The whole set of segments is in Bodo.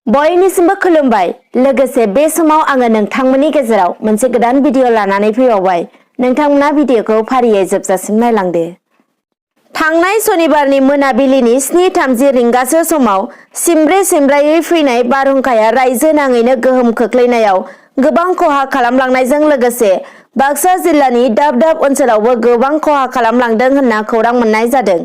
बयनिसिमबो खुलुमबाय। लोगोसे बे समाव आङो नोंथांमोननि गेजेराव मोनसे गोदान भिडिअ लानानै फैबावबाय। नोंथांमोना भिडिअखौ फारियै जोबजासिम नायलांदो। थांनाय सनिबारनि मोनाबिलिनि 7:30 रिंगासो समाव सिमब्रे-सिमब्रायै फैनाय बारहुंखाया रायजो नाङैनो गोहोम खोख्लैनायाव गोबां खहा खालामलांनायजों लोगोसे बाक्सा जिल्लानि दाब दाब ओनसोलावबो गोबां खहा खालामलांदों होनना खौरां मोननाय जादों।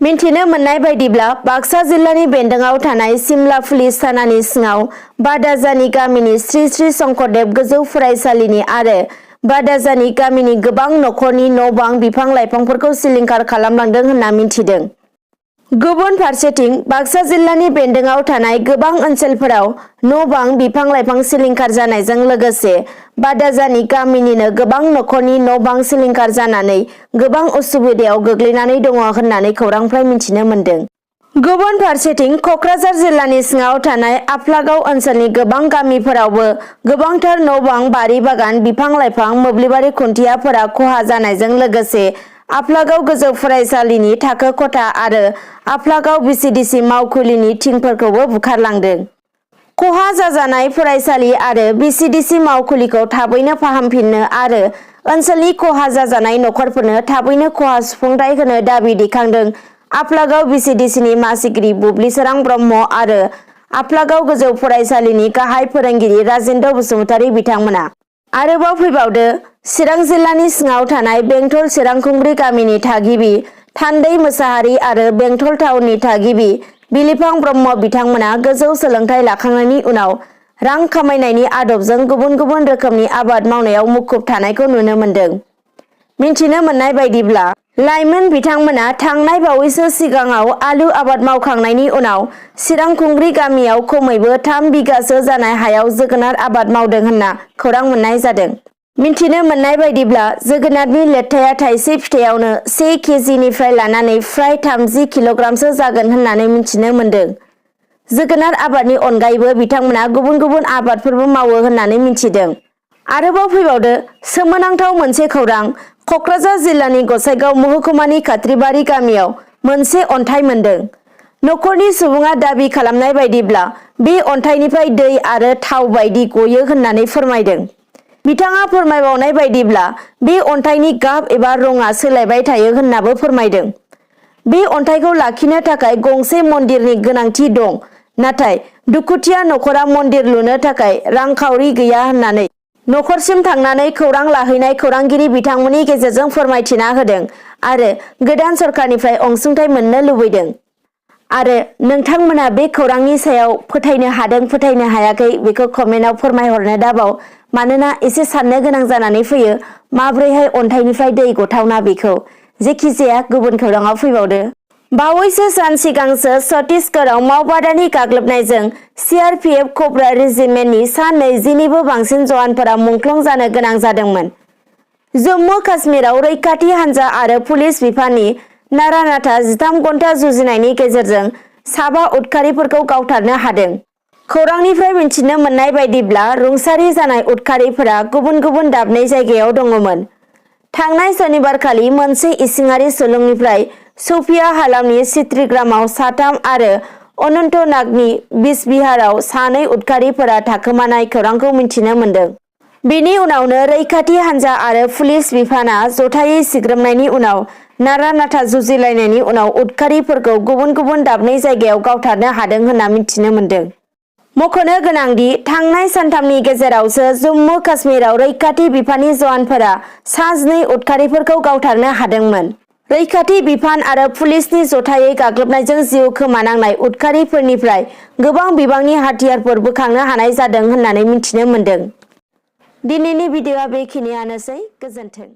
मिन्थिनो मोननाय बायदिब्ला बाक्सा जिल्लानि बेन्दोंआव थानाय सिमला पुलिस थानानि सिङाव बादाजानि गामिनि श्री श्री शंकरदेव गोजौ फरायसालिनि आरो बादाजानि गामिनि गोबां नखरनि न'-बां बिफां-लाइफांफोरखौ सिलिंखार खालामलांदों होनना मिन्थिदों। गुबुन फारसेथिं बाक्सा जिल्लानि बेन्दोंआव थानाय गोबां ओनसोलफोराव न'-बां बिफां-लाइफां सिलिंखार जानायजों लोगोसे बादाजानि गामिनिनो गोबां नखरनि न'-बां सिलिंखार जानानै गोबां उसुबिदायाव गोग्लैनानै दङ होननानै खौरांनिफ्राय मिन्थिनो मोन्दों। गुबुन फारसेथिं कक्राझार जिल्लानि सिङाव थानाय आफ्लागाव ओनसोलनि गोबां गामिफोरावबो गोबांथार न'-बां, बारि बागान, बिफां-लाइफां, मोब्लिबारि खुन्थियाफोरा खहा जानायजों लोगोसे आफ्लागाव गोजौ फरायसालिनि थाखो खथा आरो आफ्लागाव बिसिडिसि मावखुलिनि थिंफोरखौबो बुखारलांदों। खहा जाजानाय फरायसालि आरो बिसिडिसि मावखुलिखौ थाबैनो फाहामफिननो आरो ओनसोलनि खहा जाजानाय नखरफोरनो थाबैनो खहा सुफुंथाय होनो दाबि दैखांदों आफ्लागाव बिसिडिसिनि मासिगिरि बुब्लिसोरां ब्रह्म आरो आफ्लागाव गोजौ फरायसालिनि गाहाय फोरोंगिरि राजेन्द्र बसुमतारी बिथांमोना। आरोबाव फैबावदो चिरां जिल्लानि सिङाव थानाय बेंटल सिरांखुंग्रि गामिनि थागिबि थान्दै मोसाहारि आरो बेंटल टाउननि थागिबि बिलिफां ब्रह्म बिथांमोना गोजौ सोलोंथाइ लाखांनायनि उनाव रां खामायनायनि आदबजों गुबुन गुबुन रोखोमनि आबाद मावनायाव मुखुब थानायखौ नुनो मोन्दों। मिन्थिनो मोननाय बायदिब्ला लाइमोन बिथांमोना थांनाय बावैसो सिगाङाव आलु आबाद मावखांनायनि उनाव सिरांखुंग्रि गामियाव खमैबो 3 बिगासो जानाय हायाव जोगोनार आबाद मावदों होनना खौरां मोननाय जादों। मिन्थिनो मोननाय बायदिब्ला जोगोनारनि लेरथाया थाइसे फिथाइयावनो 1 केजिनिफ्राय लानानै फ्राय 30 किल'ग्रामसो जागोन होननानै मिन्थिनो मोन्दों। जोगोनार आबादनि अनगायैबो बिथांमोना गुबुन गुबुन आबादफोरबो मावो होननानै मिन्थिदों। आरोबाव फैबावदो सोमोनांथाव मोनसे खौरां कक्राझार जिल्लानि गसाइगाव महकुमानि खाथ्रिबारि गामियाव मोनसे अन्थाइ मोन्दों। नखरनि सुबुङा दाबि खालामनाय बायदिब्ला बे अन्थाइनिफ्राय दै आरो थाव बायदि गयो होननानै फोरमायदों। बिथाङा फोरमायबावनाय बायदिब्ला बे अन्थाइनि गाब एबा रङा सोलायबाय थायो होननाबो फोरमायदों। बे अन्थाइखौ लाखिनो थाखाय गंसे मन्दिरनि गोनांथि दं, नाथाय दुखुथिया नखरा मन्दिर लुनो थाखाय रांखावरि गैया होननानै नखरसिम थांनानै खौरां लाहैनाय खौरांगिरि बिथांमोननि गेजेरजों फोरमायथिना होदों आरो गोदान सरकारनिफ्राय अनसुंथाइ मोननो लुबैदों। आरो नोंथांमोना बे खौरांनि सायाव फोथायनो हादों फोथायनो हायाखै बेखौ कमेन्टआव फोरमायहरनो दाबाव, मानोना एसे साननो गोनां जानानै फैयो माब्रैहाय अन्थाइनिफ्राय दै गथावना बेखौ। जेखिजाया गुबुन खौराङाव फैबावदो। बावैसो सान सिगांसो छत्तीसगढ़आव मावबादानि गाग्लोबनायजों CRPF कब्रा रेजिमेन्टनि सा 20निबो बांसिन जवानफोरा मुंख्लं जानो गोनां जादोंमोन। जम्मु काश्मीराव रैखाथि हान्जा आरो पुलिस बिफाननि नारा-नाथा 13 घन्टा जुजिनायनि गेजेरजों साबा उदखारिफोरखौ गावथारनो हादों। खौरांनिफ्राय मिन्थिनो मोननाय बायदिब्ला रुंसारि जानाय उदखारिफोरा गुबुन गुबुन दाबनै जायगायाव दङमोन। थांनाय सनिबारखालि मोनसे इसिङारि सुलुंनिफ्राय शोपियां हालामनि चित्रिग्रामाव 3 आरो अनन्तनागनि बिजबिहाराव 2 उदखारिफोरा थाखोमानाय खौरांखौ मिन्थिनो मोन्दों। बेनि उनावनो रैखाथि हान्जा आरो पुलिस बिफाना जथायै सिग्रोमनायनि उनाव नारा-नाथा जुजिलायनायनि उनाव उदखारिफोरखौ गुबुन गुबुन दाबनै जायगायाव गावथारनो हादों होनना मिन्थिनो मोन्दों। मख'नो गोनांदि थांनाय सानथामनि गेजेरावसो जम्मु काश्मीराव रैखाथि बिफाननि जवानफोरा सा 12 उदखारिफोरखौ गावथारनो हादोंमोन। रैखाथि बिफान आरो पुलिसनि जथायै गाग्लोबनायजों जिउ खोमानांनाय उदखारिफोरनिफ्राय गोबां बिबांनि हाथियारफोर बोखांनो हानाय जादों होननानै मिन्थिनो मोन्दों। दिनैनि भिडिअ'आ बेखिनियानोसै। गोजोन्थों।